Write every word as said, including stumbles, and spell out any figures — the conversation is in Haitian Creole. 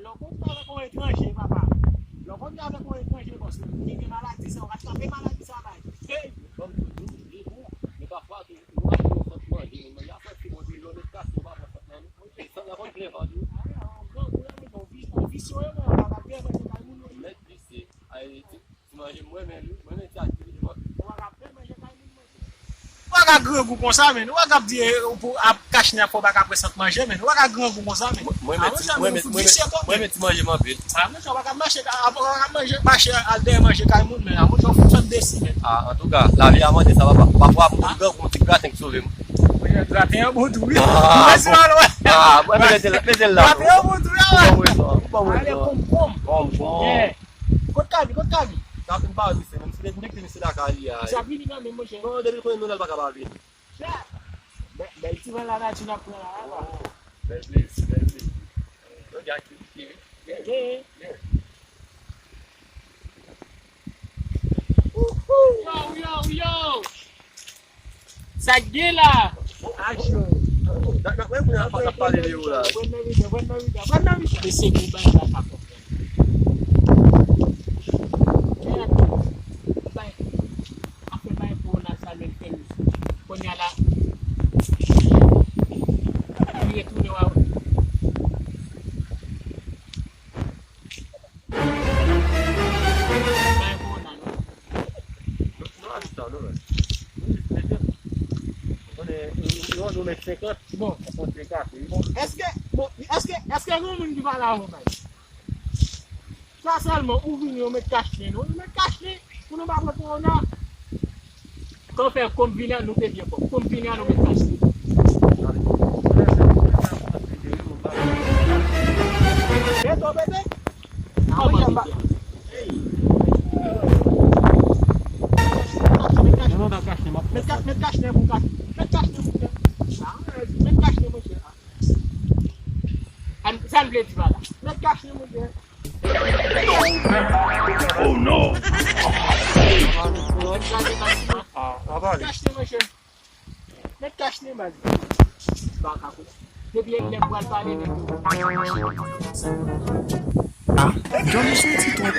Lè w kontre avèk yon etranje, papa. Lè w kontre avèk yon etranje, bòs, li gen maladi sa, ou ka trape maladi sa bay. Hey! Kòm toujou, li bon. Men pafwa, toujou, nou pa gen yon sant manje, nou manje a santi bon, di lò met kase, ou pa pran sant nan, non. E sant nan konn plen vant, wi. Yon grangou, yon visye, yon pa ka byen manje kay moun, non. Nèt visye. Ay, ti, ti manje, mwen renmen li, mwen renmen ti aktivite, mwen. Ou pa ka byen manje kay moun, manje. Ou pa ka grangou konsa, men. Ou pa ka ap di, eh, ou pou ap kache nèg fò ou pa ka pran sant manje, men. Ou pa ka grangou konsa, men. Mwen, mwen, ah, mwen, ti, mwen, mwen, mwen, mwen, mwen, ti manje m anpil. Ah, monchè, ou pa ka mache, ah, ou pa ka manje, mache al dèyè manje kay moun, men. Ah, monchè, ou fout fè m desi, men. Ah, antouka, lavi a mande sa, papa. Pafwa, m grangou, ti graten k sove m. Monchè, graten an bon tou, wi. Ah, mwen, bon. Ah, mwen, mete l, mete l la. Graten an bon tou, wi, ah. Ou ban mwen rezon, ou ban mwen rezon. Ale, konm, konm. Konm, konm. Yeah. Kot Kabi? Kot Kabi? Sa fin pa wi, se menm si te konekte misye lakay li a. Sa vini kanmenm, monchè. Non, depi l konnen nou la, l pa ka pa vini. Bèl, bèl ti van lanati n ap pran la, la. Oh, bèl plezi, bèl plezi. Yo gen aktivite, wi. Gen, gen. Gen. Yo, yo, yo! Sa k gen la? Aksyon. N ap pale de yo la. Pran nan mitan, pran nan mitan, pran nan mitan. Mesye, nou bay la pa konprann. Gad, bay, afè bay kowona sa menm fè nou. Kounye a la, li retounen wa. Bay kowona, non? Non, non, non, non. Ou konnen, yo, yo, yo met senkant. Bon. Bon, èske, bon, èske, èske gen moun ki pale avè w, bay? Sa sèlman, ou vini, ou met kachnen, non? Ou met kachnen pou nou pa pran kowona. Kan fè, kòm vini a, nou te byen pwòp. Kòm vini a, nou met kachnen. Beto, bebe. Kòman vini a? Non, non, nan kachnen, m ap fè sa. Met kachnen pou kachnen. Met kachnen pou kachnen. Met kachnen, monchè. An, sa n vle di pa la. Met kachnen, monchè. Oh non! Ah, anba li. Kachnen, monchè. Met kachnen, baz. Baka kou. Depi nèg pral pale, nèg. Ah, jan nou soti twòp.